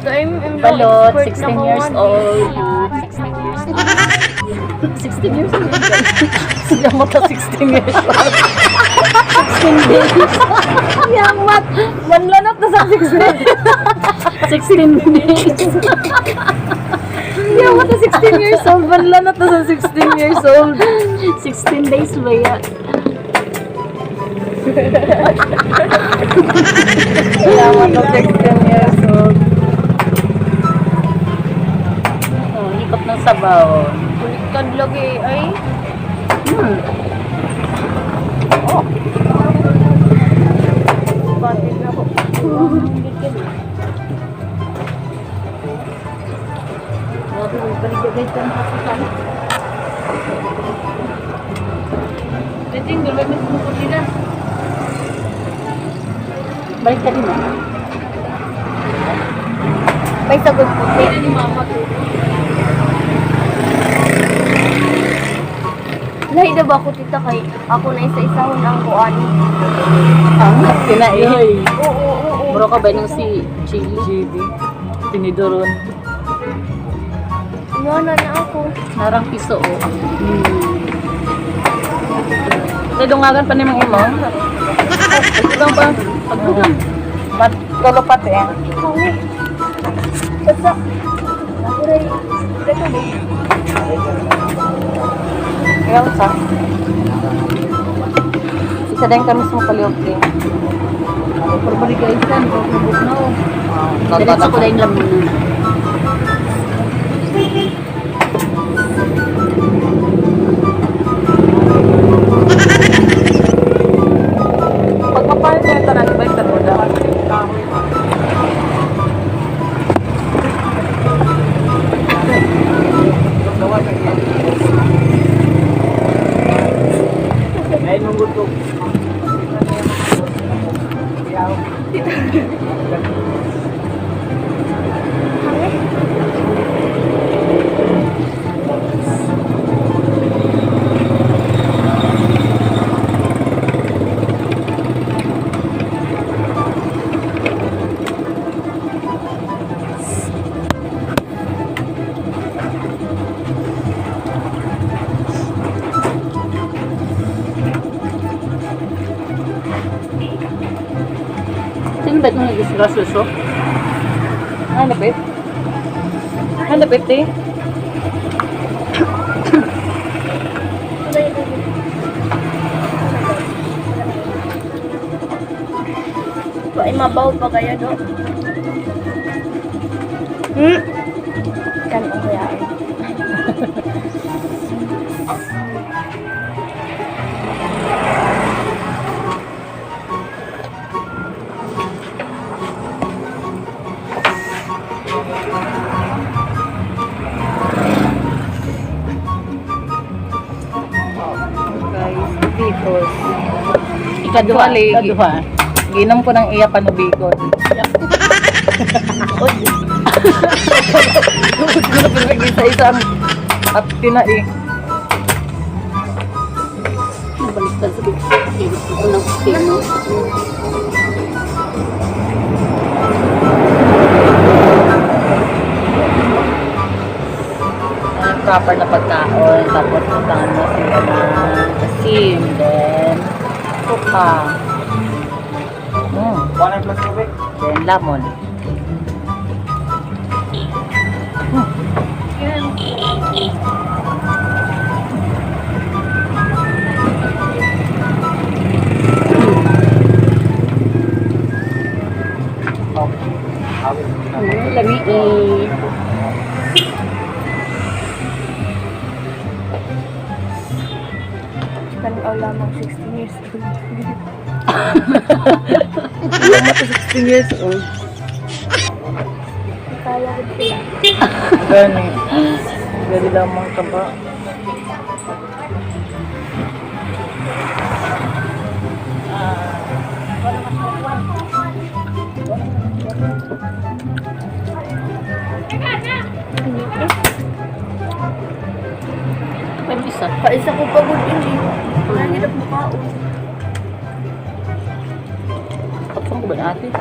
I'm no Balot, expert 16 na years kawan. Old. 16 years old. 16 years old. Sila mo ta 16 years old. 16 days. Yang mat, manlanat na sa 16. 16 days. Yang mat na 16 years old, manlanat na sa 16 years old. 16 days ba ya? Yang mat na 16 years old. Oh, hikot ng sabaw. Baliktad lagi ay. Oh. Batid na ako. Balik ka din ah. May sagot po. Ni mama to. Lahi na ba ako, tita, kay ako na isa-isahon ang kuan. Ang tinae. Oo. Muro ka ba nung si Chili? GD. Tinidoron. Wala na ako. Narang piso oh. Nadungagan pa ni mga imo. Pagdugang pa. Pagdugang. Mat tulo eh. Kami. Basta. Uray. Teka ba? Ikaw sa. Isa din kami sa palihog din. Pero balik ka isan. Bukbuk na oh. Diretso ko na yung lamunan. Pag mapalit na yung tanan, balik na muna. Sino ba itong nag-disgrasyoso? Ay, napit. Ay, napit eh. Ay, mabaw pa kaya do. Kan ang kaya eh. Guys, Bicol. Ikaduha. Actually, Ikaduha. Ginom ko ng iya panubikon. Isa-isa ang at tinai. Nabaliktad sa big. Unang kilo. Ang proper na pagkaon. Tapos utangan mo sila ng asim. Then, suka. Then, lemon. Lami eh. Kan aw lamang 16 years old. Yung mata 16 years old. Kaya ko sila. Gani. Gani lamang ka ba? May isa. Kaisa ko pagod yun eh. Ang hirap mukhaon. Kapsang ko ba natin?